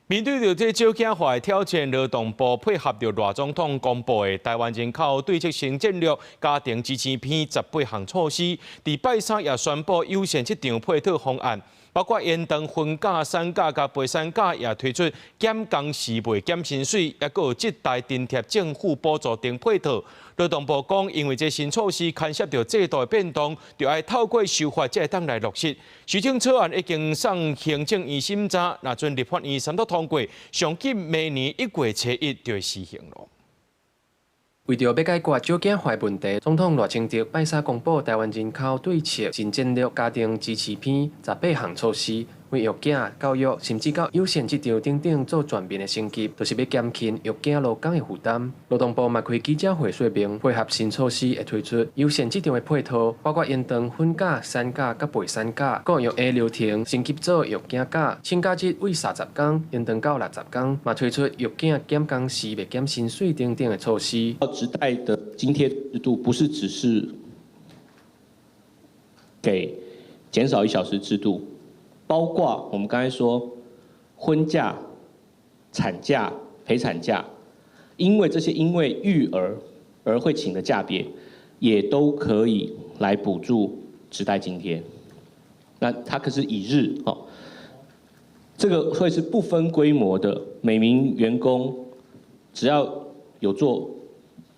面對著這少子化的挑戰，勞動部配合著賴總統公布的台灣人口對策新戰略，家庭支持編十八項措施，佇拜三也宣布友善職場配套方案，包括延長婚假、產假佮陪產假，也推出減工時袂減薪水，抑閣有職代津貼政府補助等配套。勞動部講，因為這新措施牽涉著制度的變動，著愛透過修法才會當來落實。修正草案已經送行政院審查，若準立法院三讀通過，上緊明年1月初1就會施行囉。為著欲解決少子化問題，總統賴清德拜三公布台灣人口對策新戰略家庭支持編十八項措施，為育囝、教育，甚至到友善職場等等做全面的升級，就是欲減輕育囝勞工的負擔。勞動部嘛開記者會說明，配合新措施會推出友善職場的配套，包括延長婚假、產假佮陪產假，閣育嬰流程升級做育囝假，請假日為30工延長到60工，嘛推出育囝減工時袂減薪水等等的措施。職代的津貼制度不是只是給減少一小時制度，包括我們剛才說婚假、產假、陪產假，因為這些因為育兒而會請的假別，也都可以來補助職代津貼。那它可是以日哦，這個會是不分規模的，每名員工只要有做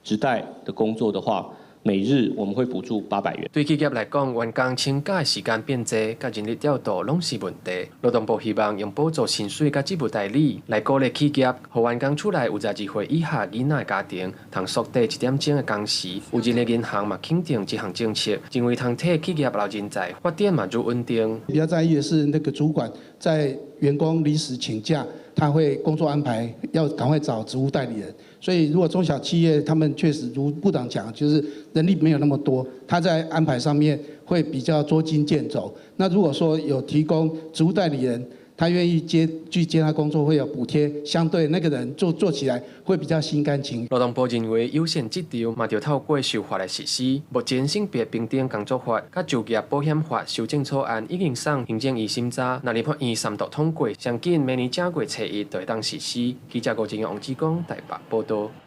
職代的工作的話，每日我們會補助800元。對企業來講，員工請假的時間變濟，佮人力調度攏是問題。勞動部希望用補助薪水佮職務代理來鼓勵企業，予員工厝內有12歲以下囡仔的家庭，通縮短一點鐘的工時。有人力銀行嘛肯定這項政策，認為通替企業留人才，發展嘛愈穩定。比較在意的是那個主管在員工臨時請假，他會工作安排要趕快找職務代理人。所以如果中小企業，他們確實如部長講，就是人力沒有那麼多，他在安排上面會比較捉襟見肘。那如果說有提供職務代理人，他願意接去接他工作會有補貼，相對那個人做起來會比較心甘情願。勞動部認為友善職場嘛著透過修法來實施。目前性別平等工作法佮就業保險法修正草案已經送行政院審查，若立法院三讀通過，上緊明年正月初一就會當實施。記者郭正陽、王志剛台北報道。